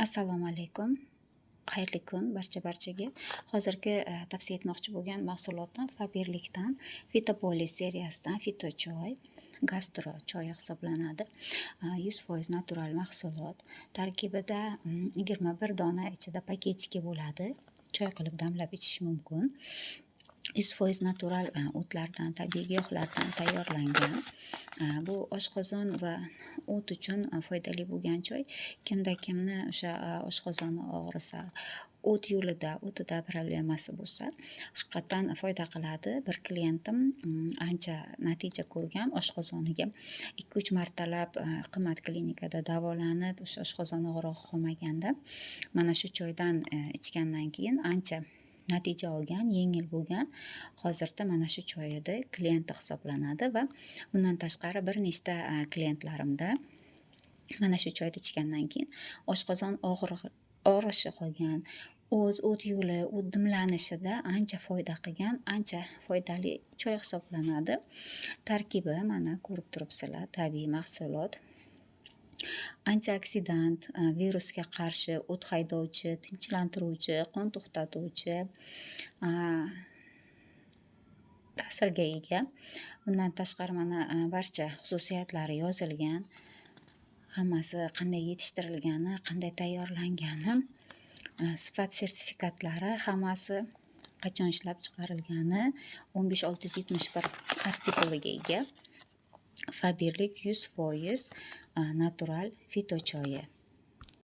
Assalomu alaykum. Xayrli kun barcha-barchaga. Hozirgi tavsiya etmoqchi bo'lgan mahsulotdan Faberlikdan Fitopolis seriyasidan Fito choy, gastro choyi hisoblanadi. 100% natural mahsulot. Tarkibida 21 dona ichida paketiki bo'ladi. Choy qilib damlab ichish mumkin. 100% natural o'tlardan, tabiiy giyohlardan tayyorlangan. Bu oshqozon va o't uchun foydali bo'lgan choy. Kimda kimni o'sha oshqozoni og'risa, o't yo'lida, o'tida problemasi bo'lsa, haqiqatdan foyda qiladi. Bir klientim ancha natija ko'rgan oshqozoniga 2-3 martalab qimmat klinikada davolanib, o'sha oshqozon og'rig'i qolmaganda, mana shu choydan ichgandan keyin ancha natija olgan, yengil bo'lgan. Hozirda mana shu choyida klienti hisoblanadi va bundan tashqari bir nechta klientlarimda mana shu choyni ichgandan keyin oshqozon og'rishi qolgan, o't yo'li, o't dimlanishida ancha foyda qilgan, ancha foydali choy hisoblanadi. Tarkibi mana ko'rib turibsizlar, tabiiy mahsulot. Antioksidant, virusga qarshi, o't haydovchi, tinchlantiruvchi, qon to'xtatuvchi ta'sirga ega. Bundan tashqari mana barcha xususiyatlari yozilgan. Hammasi qanday yetishtirilgani, qanday tayyorlangani, sifat sertifikatlari, hammasi qachon ishlab chiqarilgani 15671 artikuliga ega. Faberlik 100% natural fito choyi.